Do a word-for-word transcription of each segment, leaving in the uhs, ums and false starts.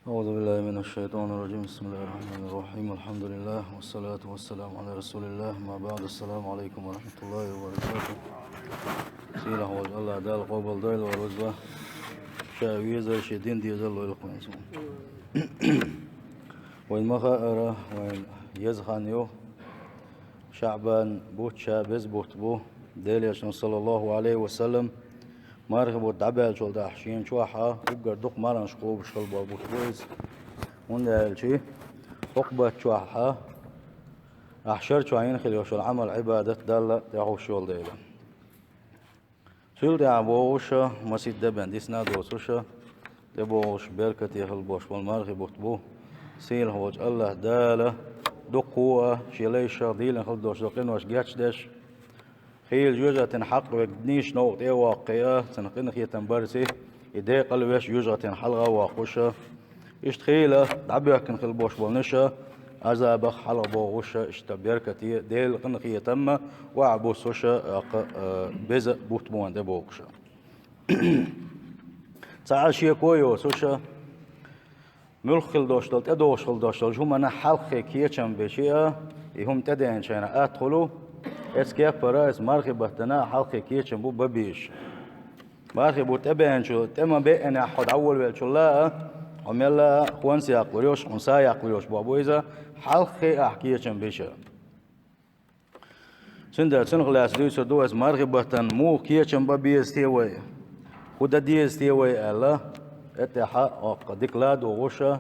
أعوذ بالله من الشيطان الرجيم. بسم الله الرحمن الرحيم. الحمد لله والصلاة والسلام على رسول الله. ما بعد. السلام عليكم ورحمة الله وبركاته. Сийлахь волчу АллахӀ Дала къобалдойла вай рузба. Ша везар, шен дин дезар лойла вайна. Вайн ма хаара, вайн еза хан ю. ШаӀбан бутт ша беза бутт бу. Делан Элчано, саллаллаху Ӏалайхи ва саллам, мархи бутт дӀабаьллачул тӀаьхьа шена чохь а уггар дукха марханаш кхобуш хилла болу бутт бу иза. ХӀунда аьлча хӀокху бутт чохь а ахь шар чохь йина хила йолуш йолу Ӏамал-Ӏибадат Далла тӀехуш йолу дела. Цул тӀаьхьа бохуш а, масийтта де бен дисна а доцуш а, тӀебогӀуш беркате хила болуш болу мархи бутт бу. Сийлахь волчу АллахӀ Дала дуккха а шен лайшах дийна хила долуш долу къинош гечдеш, хийла жоьжахатин хьакъ верг нийса новкъа тӀе а воккхий а, цуьнан къинхетам барций, и декъал веш жоьжахатин хьалха а воккхуш а, иштта хийла дӀабоьхкина хила болуш болу нуша, Ӏазабах хьалха бохуш а, иштта беркате, Делан къинхетамма охьабуссуш а, аккха, а, беза бутт бу вайн тӀебогӀуш а. Цхьа а шеко а йоцуш а, муьлхха хила долуш долу, тӀедогӀуш хила долуш долу хӀуманна хьалххе кечам бечи а, и хӀума тӀедеанчу хенахь атта хуьлу, эцу кеппара, эцу мархи баттана хьалххе кечам бу бан безаш. Мархи бутт тӀебеанчул, тӀе ма беанехь хьо дӀаволавеллачул а, хьо мелла а хӀонс яккхалур йолуш, хьуна са яккхалур йолуш боху бу иза, хьалххе ахь кечам беш а. Цундела цунах лаьцна дуьйцур ду аса мархи баттана муха кечам бан беза те вай, хӀун дан деза те вай аьлла, тӀе тӀаьхьа оккха дика ладугӀуш а,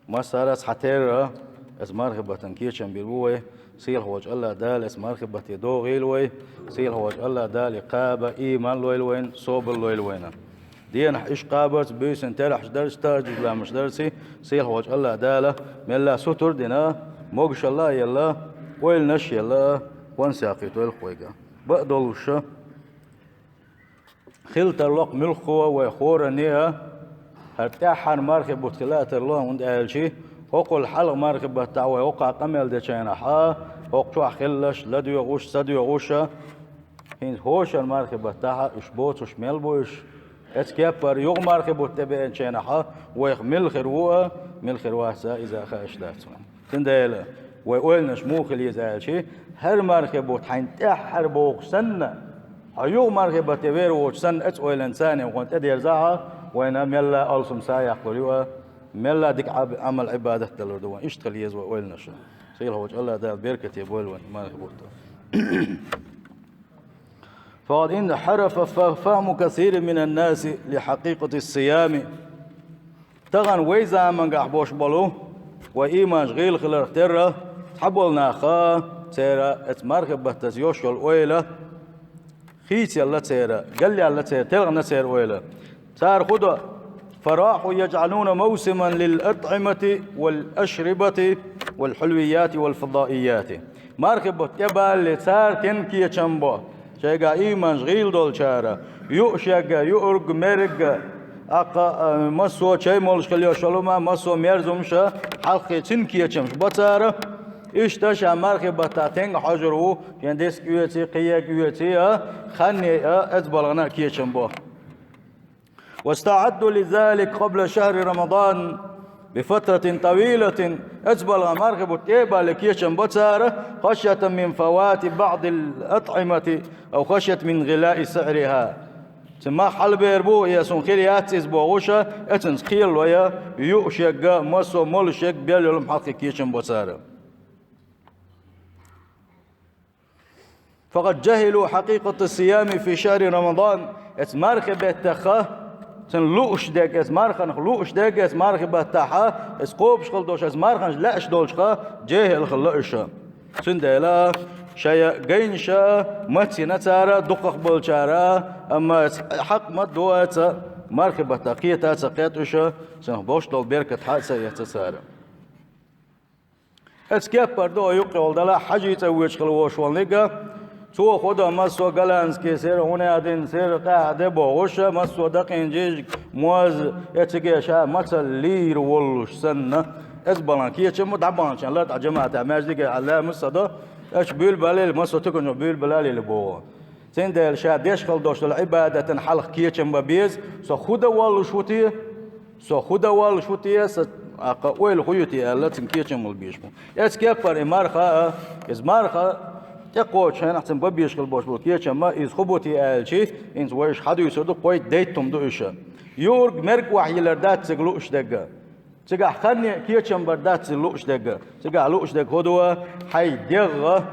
массара а цхьатерра, аса мархи баттана кечам бийр бу вай, сийлахь волчу АллахӀ Дала аса мархи батте догӀийла вай, сийлахь волчу АллахӀ Дала и кхаба, ийман лойла вайна, собар лойла вайна. Денахь уьш кхабарца буьйсанна терахьаш дарца, таждуж ламаш дарций, сийлахь волчу АллахӀ Дала мелла сутур а дина, могушалла а елла, ойланаш а елла, хӀонс яккхийтойла вайга. Бакъ долуш а, хила тарло-кх муьлххо а вай хӀоранна а, хӀара тӀаьххьара мархи бутт хила а тарло, хӀунда аьлча хӀокхул хьалха мархи баттахь вай хӀокхахь къамел дечу хенахь а, хӀокху чохь хилларш, ладоьгӀуш, ца доьгӀуш а, хӀинца хӀокху шарахь мархи баттахь а уьш боцуш мел бу уьш? Эцу кеппара юха мархи бутт тӀебеанчу хенахь а вайх мила хир ву а, мила хир вац а, иза а хууш дац вайна. Цундела вай ойланаш муха хила еза аьлча, хӀара мархи бутт хьайна тӀаьххьара богӀуш санна, хьо юха мархи батте вер воцуш санна, эцу ойланца царна хӀун тӀедерзахь а, вайна мелла а алсам са яккхалур ю а, мелла а дика Ӏаб-, Ӏамал-Ӏибадат далур ду вайна. Иштта хила еза вай ойланаш. Сийлахь волчу АллахӀ Дала беркате бойла вайн мархи бутт. فقد انحرف ف-، فهم كثير من الناس لحقيقة الصيام. Тахана вай заманахь болуш болу, вай ийманаш гӀийла хиларх терра, цхьаболу наха, церан эцу мархи баттаца йолуш йолу ойла хийцаелла церан, галъяьлла церан, телхина церан ойла. Цара хӀун до: فراحوا يجعلون موسما للأطعمة والأشربة والحلويات والفضائيات. Мархи бутт тӀебалале цара тен кечам бо, шайгахь ийманаш гӀийла долчара, юуш ерг, юург, мерг, аккха, а, массо а чай молуш хила йолуш йолу хӀума, массо а мерза хӀумнаш а, хьалххе цуьнан кечамаш бо цара. Иштта ша мархи баттахь тенга хьожур ву, шен диск оьций, кхиерг оьций а, ханне а, эцу балхана а кечам бо. واستعدوا لذلك قبل شهر رمضان بفترة طويلة. Эцу балхана мархи бутт тӀебалале кечам бо цара, خشية من فوات بعض الأطعمة أو خشية من غلاء سعرها. Цуьнан мах хьалабер бу, я суна хир яц иза бохуш а, эцунца кхело я, юуш ерг, массо а молуш ерг, бел йолу хӀума хьалххе кечам бо цара. فقد جهلوا حقيقة الصيام في شهر رمضان. Эцу мархи беттах, цуьнан лууш дерг, эцу марханах лууш дерг, эцу мархи баттахь, эцу кхобуш хила долуш, эцу марханаш лаьаш долчух, жехӀил хилла уьш. Цундела шайн гайнаш а мацйина цара, дукхах болчара, амма эцу хьакъ ма-дду эцу мархи баттахь кхета а ца кхета уьш, цуьнах болуш долу беркат хьа а ца эцна цара. Эцу кеппара ду, юккъе волу далахь хьажий цӀа воьдуш хила волуш волу ниг а, цо хӀун до, массо а голландский сир, хӀун а дина сир, къаьхьа де бохуш а, массо а дакъийна жижиг, моз, я цига ша мацалла лийр воллуш санна, эцу балхана кечам бу, дӀабаханчу хенахь лартӀехь жамаӀатехь маьждиге хьала ламаз ца до, аша буьйлабалийла, массо а туканчо буьйлабалалийла боху. Цундела ша деш хила долуш долу Ӏибадатан хьалха кечам бан беза, со хӀун дан воллуш ву те? Со хӀун дан воллуш ву те, сан, а, кхы ойла хӀун ю те аьлла, цуьнан кечам бала безаш бу. Эцу кеппара и марха а, иза марха тӀекхочу хенахь цуьнан бан безаш хила болуш болу кечам а, иза хӀун бу те аьлчи, хӀинца вайша хьадуьйцур ду, кхойтта дейтта хӀума ду иша. Юург мерг охьайиллар дац цига лууш дерг. Цигахь хан а, кечам бар дац цига лууш дерг. Цигахь лууш дерг хӀун ду? Хьайн дегӀ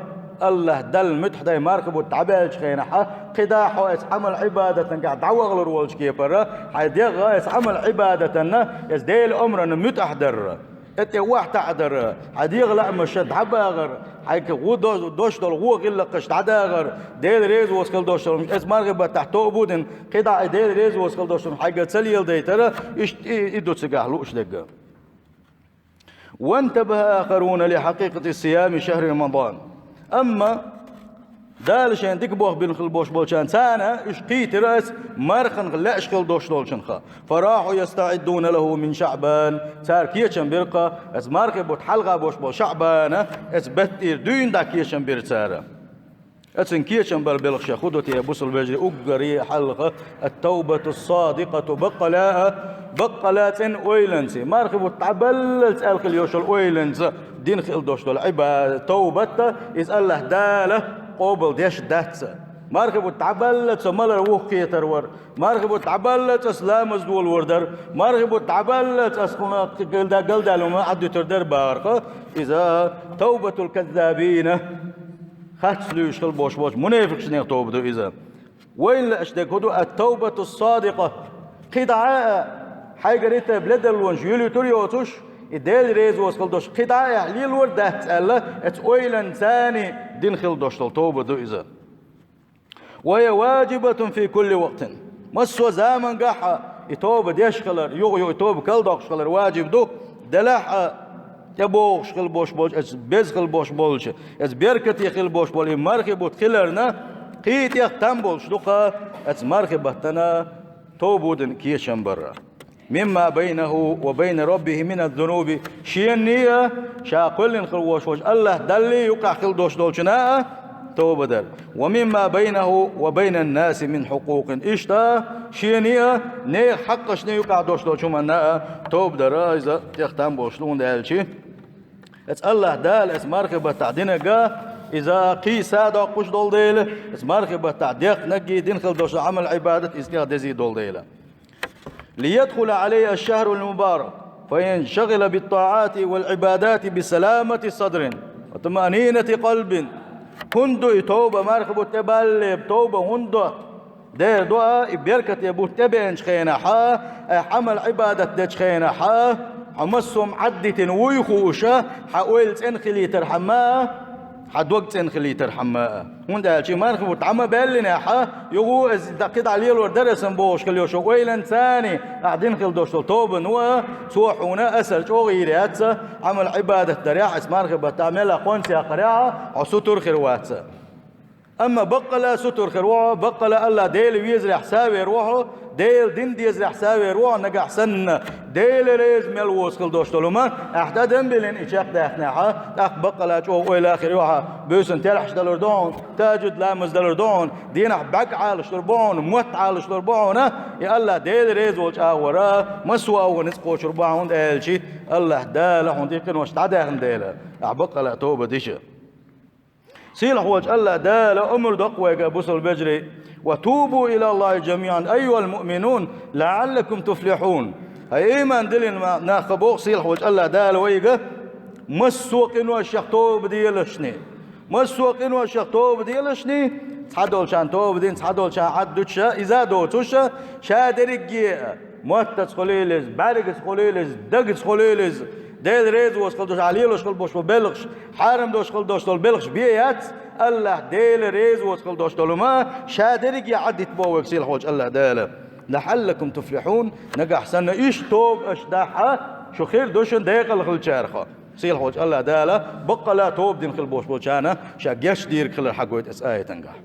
АллахӀ Далла муьтӀахь дай марха бутт дӀабаьллачу хенахь, кхидӀа а хьо эцу Ӏамал-Ӏибадатангахь дӀавахалур волчу кепара, хьайн дегӀ а эцу Ӏамал-Ӏибадатана, эцу Делан омранна муьтӀахь дар, и тӀе охьатаӀадар, хьайн дегӀан лаамаш дӀабахар, хьайга гӀо до-, дош долу гӀо гӀиллакхаш дӀадахар, Дела реза воцу хила долуш долу, эцу мархи баттахь тоба а дина, кхидӀа а и Дела реза воцу хила долуш долу хьайга ца леладайтара, иштта и, и ду цигахь лууш дерг. وانتبه آخرون لحقيقة صيام شهر رمضان. Амма Дала шайна дика болх бина хила болуш болчарна, царна уьш кхийтира аса марханах лаьаш хила долуш долчунах. فراحوا يستعدون له من شعبان. Цара кечам бира кха, аса мархи бутт хьалха болуш болу ШаӀбана, аса беттера дуьйна дӀа кечам бира цара. Ацун кечам бала белхаш хӀун ду те, бусалба вежарий, уггаре а хьалха, التوبة الصادقة, баккъала а, баккъала а цӀена ойланца, мархи бутт дӀабаллалц аьлла хила йолуш йолу ойланца дина хила долуш долу Ӏиба-, товбат а, иза АллахӀ Дала къобал деш дац. Мархи бутт дӀабаллалц со малар вухкхетар вара, мархи бутт дӀабаллалц аса ламаз долор дара, мархи бутт дӀабаллалц аса кхуна галда-, галдаьлла хӀума Ӏаддуьтур дара бахарх, иза توبة الكذابين. Харц луьйш хила болуш болчу мунепикъашнех тоба ду иза. Вайна лаьаш дерг хӀун ду, التوبة الصادقة. КхидӀа а хьайгара и тайпа ледарлонаш юьлуьйтур йоцуш, и Дела реза воцу хила долуш, кхидӀа а лелор дац аьлла, эцу ойланца дина хила долуш долу тоба ду иза. وهي واجبة في كل وقت. Массо а замангахь а и тоба деш хилар, юха-юха и тоба калдоккхуш хилар важиб ду, делахь а тӀебогӀуш хила болуш болчу, эцу беза хила болуш болчу, эцу беркате хила болуш болу и мархи бутт хиларна, кхин а тӀех там болуш ду-кха эцу мархи баттана тоба дина кечам бара. مما بينه وبين ربه من الذنوب. Шена а, ша кхоьллина хила волуш волчу АллахӀ Далла юкъахь хила долуш долчунна а тоба дара. ومما بينه وبين الناس من حقوق. Иштта шена а, нехан хьакъашна юкъахь долуш долчу хӀуманна а тоба дара, иза тӀех там болуш ду, хӀунда аьлча эцу АллахӀ Дала эцу мархи баттахь динарг а, иза кхин а садоккхуш долу дела, эцу мархи баттахь дехнарг а, дина хила долуш долу Ӏамал-Ӏибадат иза тӀех дезий долу дела. ليدخل عليه الشهر المبارك فينشغل بالطاعات والعبادات بسلامة صدر وطمأنينة قلب. ХӀунда ду и тоба, мархи бутт тӀебаллале тоба хӀунда до? Дера до а, и беркате бутт тӀебеанчу хенахь а, ахь Ӏамал-Ӏибадат дечу хенахь а, хьо массо а Ӏаддитина вуй хууш а, хьан ойла цӀена хилийтархьама а, хьан дог цӀена хилийтархьама а. ХӀунда аьлча и мархи бутт дӀа ма баьллинехь а, юха иза кхидӀа лелор дара аса бохуш хила йолуш йолу ойланца а, ахь дина хила долуш долу тобано а, цо хьуна асар чӀогӀа йийр яц, Ӏамал-Ӏибадат дарехь, эцу мархи баттахь мелла кхонца яккхарехь а, хьо сутур хир вац. Амма баккъала сутур хир ву хьо, баккъала АллахӀ Дела везарехь савер ву хьо, Делан дин дезарехь савер ву хьо, нагахь санна Дела реза мел воцу хила долуш долу хӀума, ахь тӀадам а биллина и чекхдаьхнехь а, тӀаккха баккъала чӀогӀа ойла а хир ю хьан, буьйсанна телхьаш далур ду хьуна, тахӀажжуд ламаз далур ду хьуна, дийнахь бӀаьрг Ӏалашдур бу хьуна, мотт Ӏалашдур бу хьуна, и АллахӀ Дела реза волчу агӀор а, массо а агӀор ницкъ кхочур бу хьан, хӀунда аьлча АллахӀ Дала хьуна тӀе къинош дӀадаьхна дела, ахь баккъала тоба дича. Сийлахь волчу АллахӀ Дала омра доккху вайга, бусалба вежарий: وتوبوا إلى الله جميعا أيها المؤمنون لعلكم تفلحون. ХӀай ийман диллина нах, боху сийлахь волчу АллахӀ Дала вайга, массо а къиношех тоба делашний. Массо а къиношех тоба делашний, цхьадолчарна тоба дина, цхьадолчарна Ӏад дуьтуша, иза а доцуша, ша дерриге а, моттаца хуьлийла иза, бӀаьргаца хуьлийла иза, дагаца хуьлийла иза, Дела реза воцу хила долуш, ахь лелош хила болуш болу белхаш, хьарам долуш хила долуш долу белхаш бен яц, АллахӀ Дела реза воцу хила долуш долу хӀума, ша дерриге а Ӏаддита боху вайга сийлахь волчу АллахӀ Дала. لعلكم تفلحون, нагахь санна иштта тоба аша дахь а, шу хир ду шуна декъала хиллачарах. Сийлахь волчу АллахӀ Дала баккъала тоба дина хила болуш болчарна ша гечдийриг хилар хьагойту эцу аятангахь.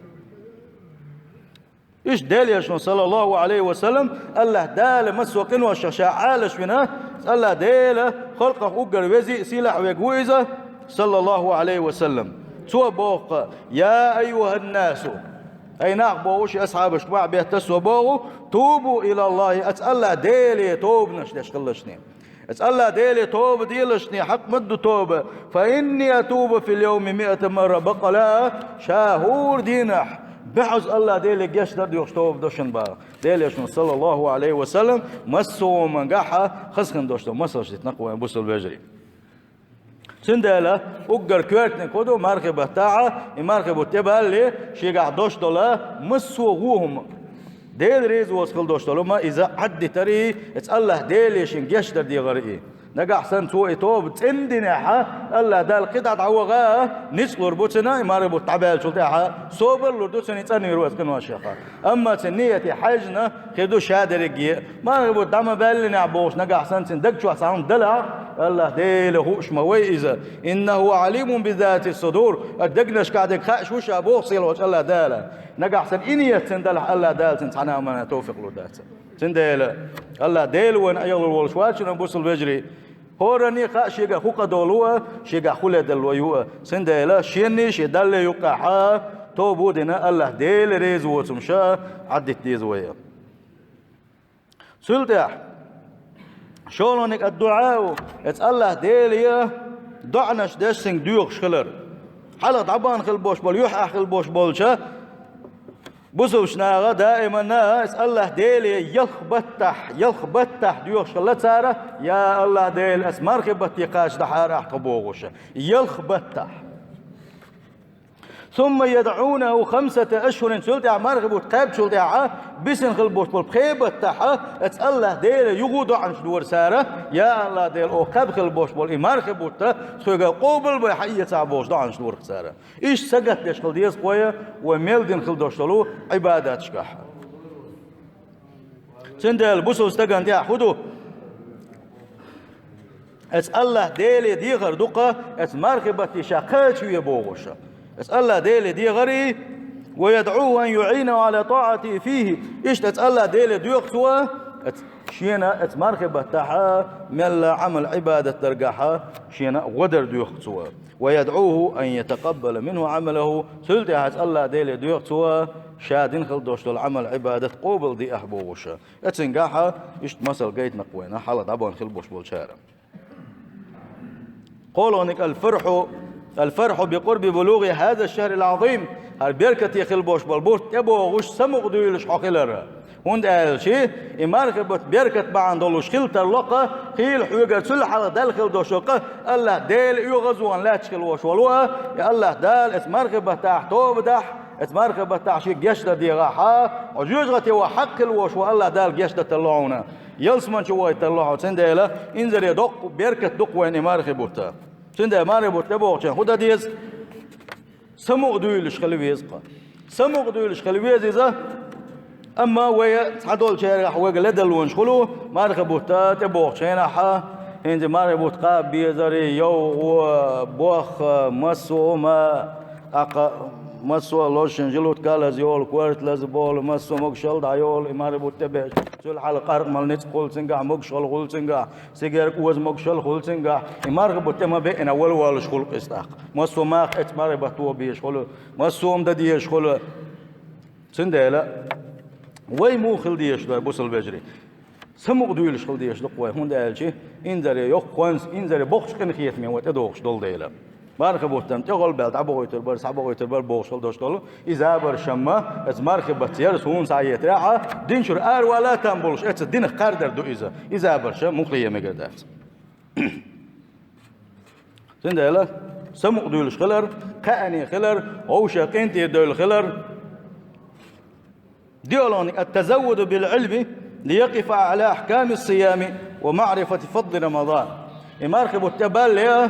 Иштта Делан Элчано, саллаллаху Ӏалайхи ва саллам, АллахӀ Дала массо а къиношех ша Ӏалашвина, АллахӀ Дела халкъах уггар вези а, сийлахь верг ву иза, саллаллаху Ӏалайхи ва саллам. Цо боху-кха: يا أيها الناس, Ай нах, боху ши асхьабашка баьхьа бетта со боху, توبوا إلى الله, аца Аллахь Деле тобанаш деш хилалаш шуна. Аца Аллахь Деле тоба делаш шуна, хьакъ ма ду тоба. فإني أتوب في اليوم مائة مرة, бакъ ала, ша хӀора дийнахь бӀозза Аллахь Деле гечдар доьхуш тоба до шуна боху Делан Элчано, саллаллаху Ӏалайхи ва саллам, массо а хӀумангахьа хаза хинна долуш долу масалш дитина кху вайн бусалба вежарий. Цундела уггар коьртаниг хӀун ду мархи баттахьа, и мархи бутт тӀебаллале, шегахь долуш долу массо а вон хӀума, Дела реза воцу хила долуш долу хӀума, иза Ӏаддитарий, иза Аллахь Деле шен гечдар дегӀарий. Нагахь санна цо и тоба цӀена динехьа, Аллахь Дала кхидӀа дӀаваха, ницкъ лур бу цуьнан, и мархи бутт дӀабаьллачул тӀаьхьа, собар лур ду цуьнан, и цӀанвийр вац къиношеха. Амма цуьнан нийят хьаьжна, хир ду ша дерриге. Мархи бутт дӀа ма баьллинехь бохуш, нагахь санна цуьнан даг чохь цхьа хӀума далахь, Аллахь Дела хууш ма вай иза. إنه عليم بذات الصدور, а дегнашкахь дерг хууш ву ша боху сийлахьчу Аллахь Дала. Нагахь санна и нийят цуьнан далахь, Аллахь Дала цуьнан цхьана а хӀуманна товфикъ лур дац. Цундела Аллахь Дела вайна Ӏехалур волуш вац шуна, бусалба вежарий. ХӀоранна а хаьа шегара хӀун къа долу а, шегахь хӀун ледарло ю а. Цундела шена а, шен Далла а юккъехьа тоба а дина, Аллахь Дела реза воцу хӀумнаш Ӏаддита деза вай. Цул тӀаьхьа шолгӀаниг الدعاء, иза Аллахь Деле доӀанаш деш цуьнга доьхуш хилар. Хьалха дӀабахана хила болуш болу, юьхьехь хила болуш болчу бусалба наха даиманна иза Аллахь Деле ялх баттахь, ялх баттахь доьхуш хилла цара: «Я Аллахь Дела, аса мархи батте кхача дахьара ахь тхо», — бохуш. Ялх баттахь. ثم يدعونه خمسة أشهر, цул тӀаьхьа мархи бутт кхаьбначул тӀаьхьа бисина хила болуш болу пхи баттахьа иза Аллахь Деле юха доӀанаш дора цара: «Я Аллахь Дела, оха кхаьбна хила болуш болу и мархи бутт тхоьга къобал бай, хьаэцахь», — бохуш доӀанаш дора цара. Иштта сагатдеш хила деза кхо а, вай мел дина хила долуш долу Ӏибадаташкахь. Цундела бусалба стагана тӀехь хӀун ду? Иза Аллахь Деле дехар ду-кх, иза мархи батте ша кхачаве бохуш. Иза Аллахь Деле дехарий, ويدعوه أن يعينه على طاعته فيه. Иштта иза Аллахь Деле доьху цо, иза шена иза мархи баттахьа мелла Ӏамал-Ӏибадат даргахьа шена гӀо дар доьху цо. ويدعوه أن يتقبل منه عمله, цул тӀаьхьа иза Аллахь Деле доьху цо, ша дина хила долуш долу Ӏамал-Ӏибадат къобал де ахь бохуш. Эцуьнгахьа иштта масал гайтина-кх вайна хьалха дӀабахана хила болуш болчара. КхоалгӀаниг الفرح، الفرح بقرب بلوغ هذا الشهر العظيم, хӀара беркате хила болуш болу бутт тӀебогӀуш самукъадуьйлуш хьо хилар. ХӀунда аьлча и мархи бутт беркат бахьана долуш хила тарло-кх, хийла хьоьгара цул хьалха даьлла хила долуш йолу къа Аллахь Дела оьгӀазвахана лаьтташ хила волуш волу а, и Аллахь Дала иза мархи баттахь тоба дахь, иза мархи баттахь шега гечдар дегӀахьа, хьо жоьжахате ваха хьакъ хила волуш волу Аллахь Дала гечдан тарло хьуна. Ялсамани чу вахийта тарло хьо, цундела инзаре доккха беркат ду-кх вайна и мархи бутт. Цундела мархи бутт тӀебогӀучехь хӀун дан деза? Самукъадуьйлуш хила веза-кх. Самукъадуьйлуш хила веза иза. Амма вай цхьадолчарах вайга ледарлонаш хуьлу, мархи бутт тӀебогӀучу хенахьа, хӀинца мархи бутт кхаба безарий, йовхо, бохха, массо а хӀума, тӀаккха массо а лозушшина желудка лаза йолу, корта лаза болу, массо а могушалла дӀайолу, и мархи бутт тӀебеъча, цул хьалха къаркъамал ницкъ хуьлу цуьнгахь, могушалла хуьлу цуьнгахь, сигарг оза могушалла хуьлу цуьнгахь, и мархи бутт тӀе ма беъина вала волуш хуьлу-кх иза тӀаккха. Массо а мах эцу мархи баттахь безаш хуьлу, массо а хӀума дан дезаш хуьлу. Цундела вай муха хила дезаш ду, бусалба вежарий? Самукъадуьйлуш хила дезаш ду-кх вай, хӀунда аьлча инзаре йоккха хӀонс, инзаре боккхачу къинхетаме вай тӀедогӀуш долу дела. Мархи бутт-м тӀехула баьлла дӀабохуьйтур бара, схьабохуьйтур бара бохуш хила долуш долу. Иза баршам-м, иза мархи баттахь яра суна схьахетарехьа, динчуьра аравала там болуш, эцу динах кхардар ду иза. Иза баршам муха ле мегар дац. Цундела самукъадуьйлуш хилар, кхаъне хилар, вовшех къинтӀера девлла хилар. ДиъалгӀаниг التزود بالعلم ليقف على أحكام الصيام ومعرفة فضل رمضان. И мархи бутт тӀебаллале,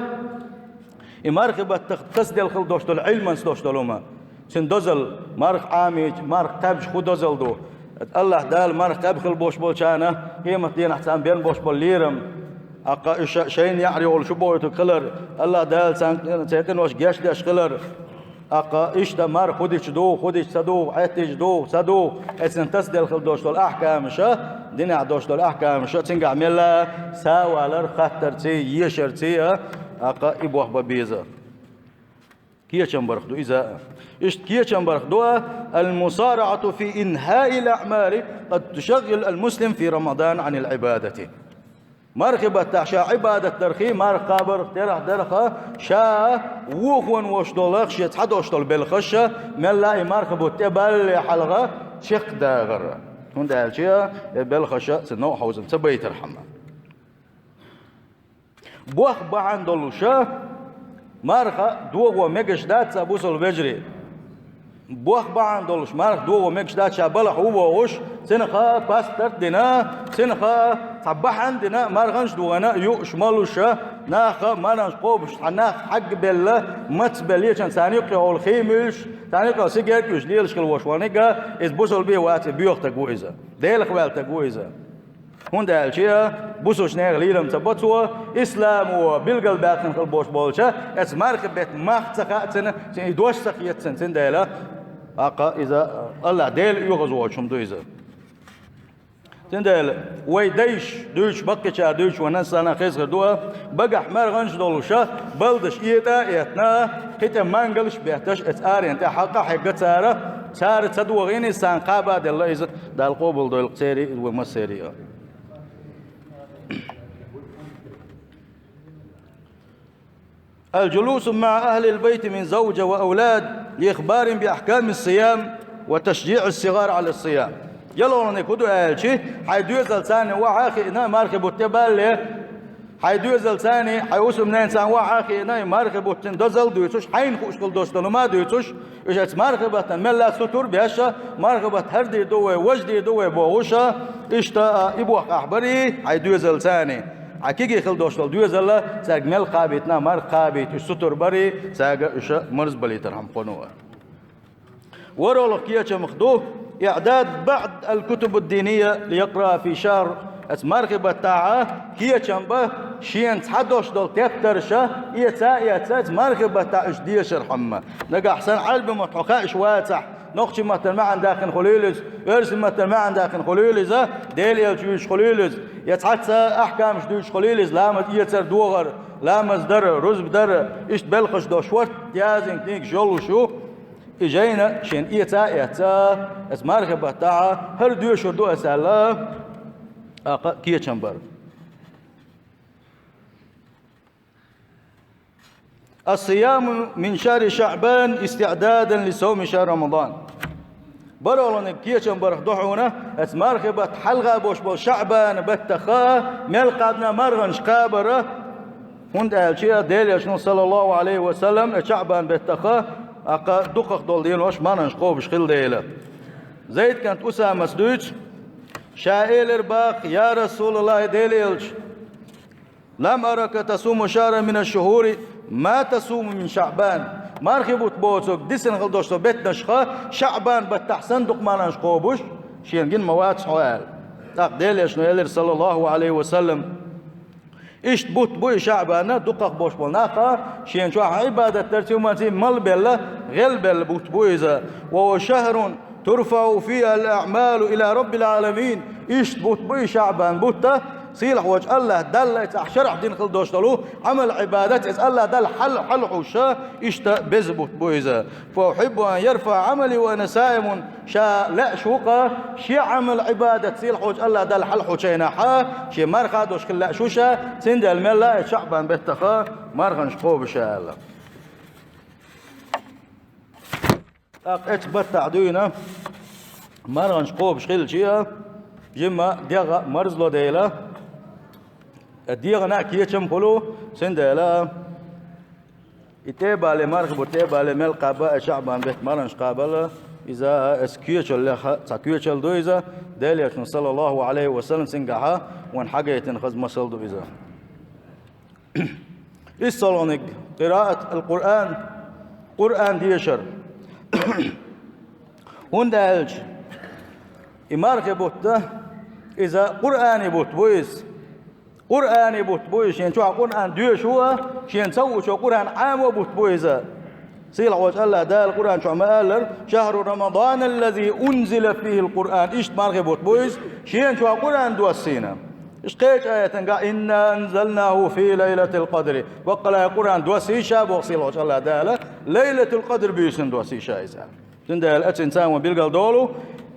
и мархи баттах тасаделла хила долуш долу Ӏилманца долуш долу хӀума. Цуьнан дозалла, марха Ӏамийча, марха кхаьбча хӀун дозалла ду. Аллахь Дала марха кхаьбна хила болуш болчарна, къематдийнахь царна бен болуш болу лерам, тӀаккха уьш шайна яхьар йолуш шу бохуьйтург хилар, Аллахь Дала царна, церан къиношка гечдеш хилар, тӀаккха иштта марха хӀун дича дугӀу, хӀун дича ца дугӀу, Ӏеттийча дугӀу, ца дугӀу, эцна тасаделла хила долуш долу ахькамаша, динехь долуш долу ахькамаша, цуьнгахь мелла а са валар, хаттарций, ешарций а, тӀаккха и бохбан беза. Кечам барх ду иза. Иштта кечам барх ду: المسارعة في إنهاء الأعمال قد تشغل المسلم في رمضان عن العبادة. Мархи баттахь ша Ӏибадат дархий, марха кхабарх, терахь дарха, ша вохонаш долу, шен цхьа долуш долу белхаш, мелла а и мархи бутт тӀе балале хьалха чекхдагӀар. ХӀунда аьлча и белхаш цу новкъа хьовзам ца байтархьама. Бох бахьана долуша марха догӀо мегаш дац цхьа бусалба вежарий. Бох бахьана долуш марха догӀо мегаш дац ша балахь ву вогӀуш, цуьнан ха паспорт дина, цуьнан ха цхьа бахьана дина, марханаш догӀина, юуш, молуша, наха марханаш кхобуш, цхьа нах хьагбелла, мацбелла, ечан царна юкъе хьолу хий муьйлуш, царна юкъе сигерт уьш лелаш хила вош ванига, иза бусалба вац, и боьхатаг ву иза. Делах ваьллатаг ву иза. ХӀунда аьлча бусалба нехан лелам ца бо цо, исламо билгалбаьккхина хила бош болча, эцу мархи бетта мах ца хаьа цуьнан, цуьнан и дош ца хета цуьнан, цундела, аккха иза Аллах Дела оьгӀаз воцуш хӀума ду иза. Цундела вай дайша дуьйцуш, баккхийчара дуьйцуш, вайн санна хезар ду, багахь марханаш долуша, балдаш этӀа а этна, кхин тӀе мангалш а бетташ, эцу аренна тӀе хьакха хьегна цара, цара ца догӀийна иза, царна кхаба а делла иза, Дала къобалдойла церан а, вай массеран а. الجلوس مع أهل البيت من زوجة وأولاد لإخبارهم بأحكام الصيام وتشجيع الصغار على الصيام. ЯлхолгӀаниг хӀун ду аьлча, хьайн доьзалца охьа а хиъна, мархи бутт тӀе балале, хьайн доьзалца, хьайн хӀусамненаца охьа а хиъна, и мархи буттан дозалла дуьйцуш, хьайна хууш хила долуш долу хӀума а дуьйцуш, уьш эцу мархи баттана мелла а сутур а беш, мархи бутт хӀара дийр ду вай, важа дийр ду вай бохуш, иштта а и боху ахь барий, хьайн доьзалца. Хьан кегий хила долуш долу доьзал, цаьрга мел кхабийтина, марха кхабийта, уьш сутур барий, цаьрга уьш марзбалийтархьама кхоьллина. ВорхӀалгӀа кечамах ду إعداد بعض الكتب الدينية ليقرأها في شهر. Эцу мархи баттахь кечам бан шена цхьа долуш долу тептарш эца а эцна, эцу мархи баттахь уьш дешархьама. Нагахь санна Ӏарбийн мотт хьо хаьаш вацахь, нохчийн маттан маьӀна даьккхина хуьлийла иза, оьрсийн маттан маьӀна даьккхина хуьлийла иза, Делан элча вуьйцуш хуьлийла иза, я цхьацца ахькамаш дуьйцуш хуьлийла иза, ламаз эцар, догӀар, ламаз дар, рузба дар, иштта белхаш долуш, шортта язйина книгаш йолуш ю. И жайна шена эца а эцна, эцу мархи баттахь хӀара доьшур ду аса аьлла, аккха кечам бар. الصيام من شهر شعبان استعدادا لصوم شهر رمضان. ВорхӀалгӀаниг кечам барх ду хьуна, эцу мархи баттахь хьалха болуш болу ШаӀбан баттахь мел кхаьбна марханаш кхабар, хӀунда аьлча Делан элчано, саллаллаху Ӏалайхи ва саллам, эцу ШаӀбан баттахь, аккха дукхах долу денош марханаш кхобуш хилла дела. Зайд кӀант Усамас дуьйцу, ша элира боху: «Я РасулаллахӀ, Делан элча, لم أرك تصوم شهرا من الشهور ما تصوم من شعبان». Мархи бутт боцург дисина хила долуш долу беттанашха ШаӀбан баттахь санна дукха марханаш кхобуш, шена гина ма вац хьо аьлла. ТӀаккха Делан элчано элира, саллаллаху Ӏалайхи ва саллам: «Иштта бутт бу и ШаӀбан, дукхах болуш болу нах шена чохь Ӏибадат дарца, хӀуманца мел белла, гӀелбелла бутт бу иза. وهو شهر ترفع فيه الأعمال إلى رب العالمين». Иштта бутт бу и ШаӀбан бутт, сийлахьволчу АллахӀ Далла эцахь шарахь дина хила долуш долу Ӏамал-Ӏибадат, иза АллахӀ Далла хьал-, хьалахьуш, иштта беза бутт бу иза. «فأحب أن يرفع عملي وأنا صائم». Ша лаьаш ву-кха, шен Ӏамал-Ӏибадат сийлахьволчу АллахӀ Далла хьалахьучу хенахь, шен марха а долуш хила лаьаш ву ша, цундела мелла а эцу ШаӀбан баттахь марханаш кхобуш аьлла. ТӀаккха эцу баттахь дуьйна марханаш кхобуш хилча, жимма дегӀ марзло дела, дегӀана кечам хуьлу, цундела и тӀе а бале, мархи бутт тӀе а бале, мел кхаба а ШаӀбан беттан марханаш кхабар, иза эцу кечаллех цхьа кечалла ду иза, Делан элчано, саллаллаху Ӏалайхи ва саллам, цуьнгахь вайна хьагайтина хаза масал ду иза. ИссалгӀаниг, قراءة القرآن, Къуръан дешар. ХӀунда аьлча и мархи бутт, иза Къуръани бутт бу иза. Къуръани бутт бу иза, шена чохь Къуръан доьшуш а, шена ца вуучо Къуръан Ӏамо а бутт бу иза. Сийлахьволчу АллахӀ Дала Къуръан чохь ма-аллара: «شهر رمضان الذي أنزل فيه القرآن». Иштта мархи бутт бу иза, шена чохь Къуръан доссийна. Иштта кхеча аятангахь: «إنا أنزلناه في ليلة القدر». Баккъала Къуръан доссийша, боху сийлахьчу Аллах Дала, Лайлатул Къадр буьйсанна доссийша иза. Цундела ацинца ма билгал долу,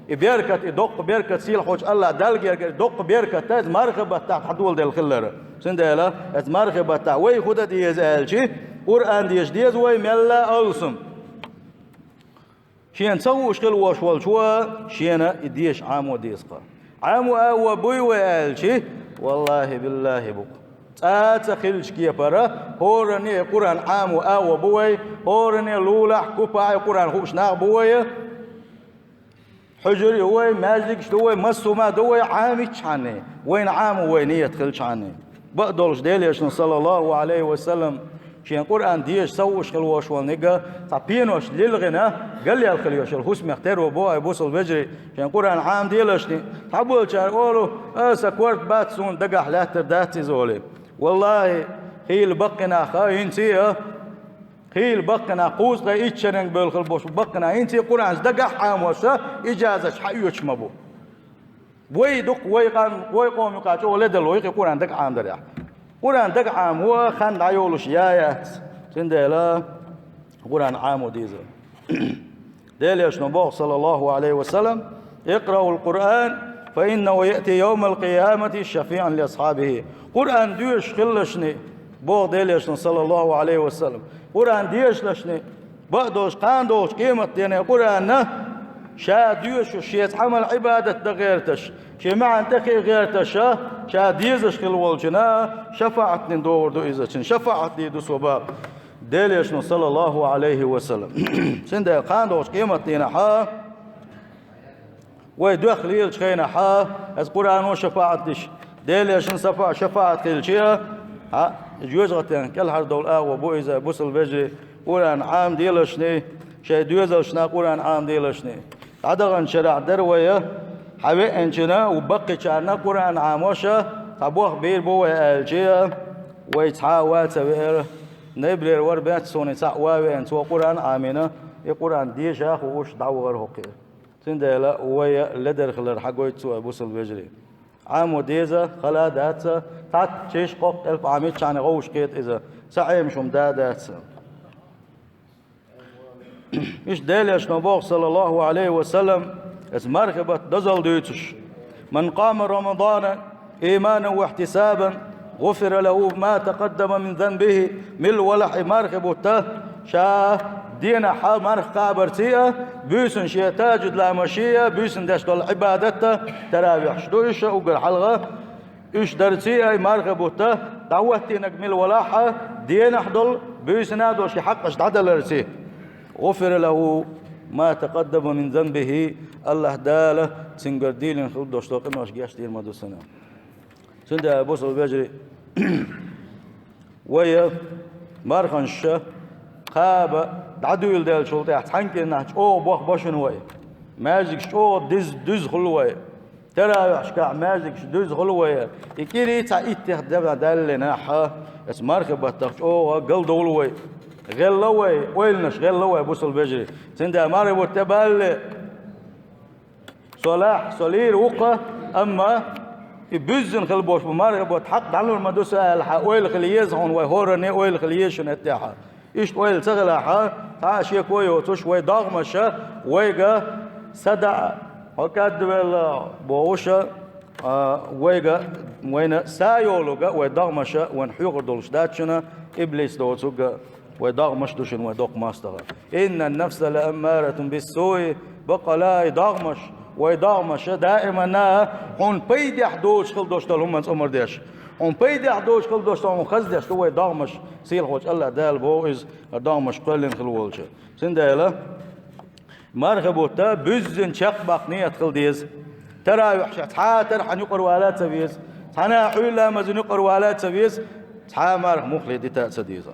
и беркат, и доккха беркат сийлахьчу Аллах Далла гергара доккха беркат, иза марха баттахь дӀадоладелла хиллара. Цундела иза марха баттахь вай хӀун дан деза аьлчи, Къуръан деша деза вай мелла алсам. Шена ца хууш хила волуш волчо шена и деша Ӏамо деза-кх. Ӏамо агӀо буй вай аьлчи, валлахӀи, биллахӀи бу-кх. Цкъа а ца хиллачу кепара, хӀоранне а Къуръан Ӏамо агӀо бу вай, хӀоранне а лулахь, купахь а Къуръан хууш нах бу вай. Хьуьжар ю вай, маьждигаш ду вай, массо а ма ду вай, Ӏамичхьанне, вайна Ӏамо вай нийят хилчхьанне. Бакъдолуш Делан Элчано, саллаллахӀу Ӏалайхи ва саллам, шен Къуръан деша ца хууш хила волуш волу нигга, цхьа пенош лилгӀина, галъяьлла хила йолуш йолу хӀусамех тера ван боху, ай бусалба вежарий, шен Къуръан Ӏамадалашний. Цхьаболчара олу: «А, сан корта бац, суна дагахь лаьттар дац иза», олий. ВаллахӀи, хийла баккхинах а, хӀинца а, хийла баккхинах, кхузткъе итт шеран бевлла хила болуш баккхинах, хӀинца а Къуръан дагахь Ӏамош а, ижазаташ хьаоьцуш ма бу. Вай дукха, вай къам-, вай къоман юкъахь чӀогӀа ледарло ю-кх и Къуръан дага Ӏамадарехь. Къуръан дага Ӏамо хан дӀайолуш я яц. Цундела Къуръан Ӏамо деза. Делан Элчано боху, саллаллахӀу Ӏалайхи ва саллам: «اقرؤوا القرآن فإنه يأتي يوم القيامة شفيعا لأصحابه». Къуръан доьшуш хилалашний, боху Делан Элчано, саллаллахӀу Ӏалайхи ва саллам. Къуръан дешалашний, бакъдолуш кхана догӀучу къематдийнахь Къуръанна ша доьшуш, шеца Ӏамал-Ӏибадат дан гӀерташ, шен маьӀна тӀекхиа гӀерташ а, ша дезаш хила волчунна шафаӀатдина догӀур ду иза, цуьнан шафаӀат дийр ду со, боху Делан Элчано, саллаллахӀу Ӏалайхи ва саллам. Цундела кхана догӀучу къематдийнахь а, вай доьхна лелачу хенахь а, аса Къуръано шафаӀат деш, Делан Элчанан сафа-, шафаӀат хилча а, хьа, жоьжахатин кӀелхьардовла агӀо бу иза, бусалба вежарий, Къуръан Ӏамаделашний, шайн доьзалшна Къуръан Ӏамаделашний. ДӀадаханчу шарахь дара вай, хьан веанчунна, ву баккхийчарна Къуръан Ӏамош а, цхьа бохбийр бу вай аьлча а, вай цхьа а ван ца веара, Небрера вара баьццуний цхьаъ ван веана, цо Къуръан Ӏамийна, и Къуръан деша а хууш дӀавахара хӀокхуьнга. Цундела вай ледар хилар хьагойту цо, ай бусалба вежарий. Ӏамо деза, хала а дац, цхьацца чиш кхоккха элп Ӏамичхьана гӀовш кхета иза, ца Ӏемаш хӀума да а дац. Иштта Делан Элчано боху, саллаллахӀу Ӏалайхи ва саллам, аса мархи бат дозалла дуьйцуш: «من قام رمضان إيمانا واحتسابا غفر له ما تقدم من ذنبه». Мила валахь и мархи бутт, ша денахь хьал марха кхабарций а, буьйсанна шен тахӀажжуд ламазший а, буьйсанна деш долу Ӏибадат а, таравихьаш ду уьш а уггар хьалха, уьш дарций а, и мархи бутт, дӀахӀоттийнарг мила валахь а, денахь долу, буьйсанна а долу шен хьакъаш дӀадаларций. «غفر له ما تقدم من ذنبه», АллахӀ Дала цуьнгара дийлина хила долуш долу къинош гечдийр ма ду цунна. Цундела, бусалба вежарий, вай марханаш кхаба дӀадуьйладеллачул тӀаьхьа цхьана кӀирнахь чӀогӀа бохбо шуна вай. Маьждигаш чӀогӀа дуьз-, дуьзна хуьлу вай. Таравихьашкахь маьждигаш дуьзна хуьлу вай. И кӀирий цхьа иттех дегӀ даллинехь, аса мархи баттах чӀогӀа галдовлу вай. ГӀелла вай, ойланаш гӀелла вай, бусалба вежарий. Цундела мархи бутт тӀе балале, со лахь, со лийр ву-кх, амма и буьззина хила болуш бу мархи бутт хьакъ дӀалур ма ду сан аьлла, хьан ойла хила еза хьуна, вай хӀоранне а ойла хила еза шуна хӀетахь. Иштта ойла ца хилахь, цхьа а шеко а йоцуш, вай догӀмаша вайга са даа, хьо кӀадвелла бохуша, а, вайга, вайна са а йолуга, вай догӀмаша вайна хьоьхур долуш дац шуна, иблис доцург а, вай догӀмаш ду шуна вайн доккха мостагӀа. «إن النفس لأمارة بالسوء», баккъала и догӀмаш, вай догӀмаша даимана хьуна пайдехь доцуш хила долуш долу хӀуманца омра деш. Хьуна пайдехь доцуш хила долуш долу хӀума хаза деш ду вай догӀмаш, сийлахьчу АллахӀ Дала боху иза, хӀара догӀмаш кхоьллина хила волчу. Цундела мархи бутт буьззина чекхбаккха нийят хила деза. Таравихьашкахь цхьа а тара хьан юкъара вала а ца веза, цхьана а Ӏуьйра ламазна юкъара вала а ца веза, цхьа а марха муххале дита а ца деза.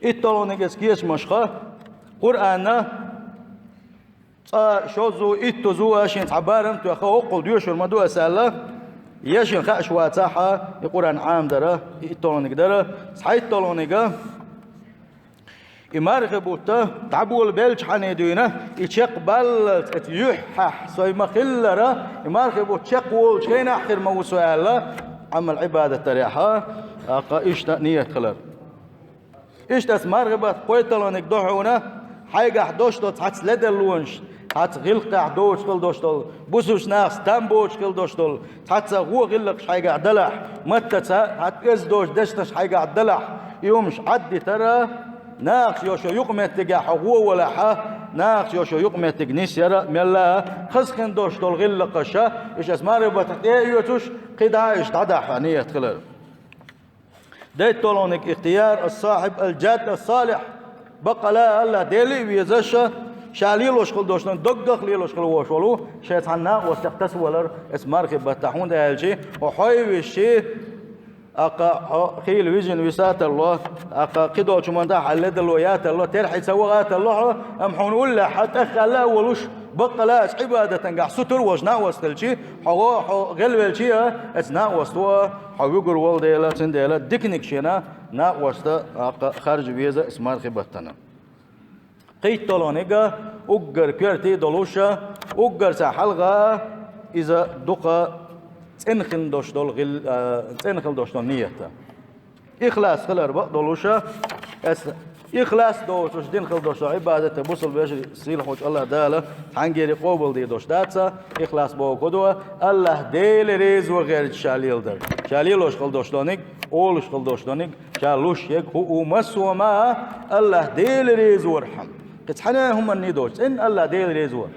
ИтталгӀаниг иза кечамашха, Къуръанна цкъа шозза, иттаза а шен цхьа барам а тоьхна, хӀоккхул доьшур ма ду аса аьлла, я шен хууш вацахь а, и Къуръан Ӏамадара, и итталгӀаниг дара, цхьайтталгӀаниг а, И мархий бутт дӀаболабелча хьанна дуьйна, и чекхбаллалц, эца юьххьехь со ма-хиллара, и мархий бутт чекхволучу хенахь хир ма ву со аьлла, Ӏамал-Ӏибадат дарехь, тӀаккха иштта ният хилар. Иштта аса мархий баттахь кхойтталгӀаниг ду хьуна, хьайгахь долуш долу цхьацца ледарлонаш, цхьацца гӀиллакхехь доцуш хила долуш долу, бусулбачу нахаца там боцуш хила долуш долу, цхьацца вон гӀиллакхаш хьайгахь далахь, маттаца цхьацца оьзда доцу дешнаш хьайгахь далахь, и хӀумаш Ӏаддитара, нахаца йолчу юкъаметтигехь хьо вон валахь, нахаца йолчу юкъаметтиг нисъяра мелла, хаза хин долуш долу гӀиллакхаша, иштта аса мархий баттахь тӀе а оьцуш, кхидӀа а иштта дӀадахь хьан ният хилар. ДайтталгӀаниг ихтияр ас-сахьиб аль-джадд ас-салихь, баккъала а АллахӀ Деле а везаш, ша лелош хила долуш, доггах лелош хила волуш волу, шайн цхьана накъостех тасавалар аса мархий баттахь, хӀунда аьлча хьо хьой висчи, тӀаккха хьо хийла вижина висаталло, тӀаккха кхидолчу ман тӀехь хьан ледарло яталло, терхье ца вахаталло хьо, амма хьуна уллехь тӀеххьаьлла а волуш, баккъала а аса Ӏибадатангахь сутур а волуш накъост хилчи, хьо гӀо, хьо гӀелвелчи а, аса накъост ву, хьо вуьгур волу дела, цундела диканиг шена накъоста, тӀаккха харжа веза аса мархий баттана. КхийтталгӀаниг уггар коьртий долуша, уггар цхьа хьалха иза дукха цӀена хин долуш долу гӀил-, а, цӀена хин долуш долу ният. Ихлас хилар бакъдолуша, аса ихлас доцуш дина хила долуш долу Ӏибадат бусулба вежарий сийлахьчу АллахӀ Дала цхьаьнггере къобалдийр долуш дац, ихлас бохург хӀун ду, АллахӀ Дела резо гӀерташ ша леладар. Ша лелош хила долуш долуниг, олуш хила долуш долуниг, ша луш ерг хӀуъу массо а ма АллахӀ Дела резорхьама. Кхин цхьана а хӀуманна доцуш, цӀена АллахӀ Дела резо.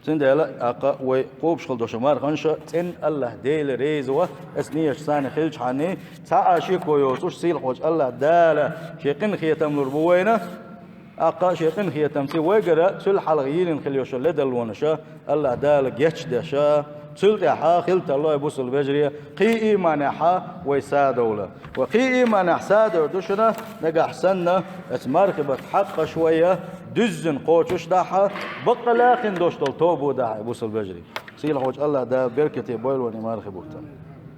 Цундела, тӀаккха вай кхобуш хила долуш марханаш цӀена АллахӀ Дела резо, аса нийяташ санна хилчхьана, цхьа а шеко йоцуш, сийлахьчу АллахӀ Дала шен къинхетам лур бу вайна, тӀаккха шен къинхетамца вайгара цул хьалха йийлина хила йолуш йолу ледарлонаш АллахӀ Дала гечдеш, цул тӀаьхьа хила тарло, ай бусулба вежарий, кхин ийманехь вай садовла. Ва кхин ийманехь садовр ду шуна, нагахь санна, аса мархий баттан хьакъаш вай дуьззина кхочуш дахь, баккъала а хин долуш долу тоба дахь, ай бусулба вежарий. Сийлахьчу АллахӀ Дала беркате бойла вайн мархий бутт.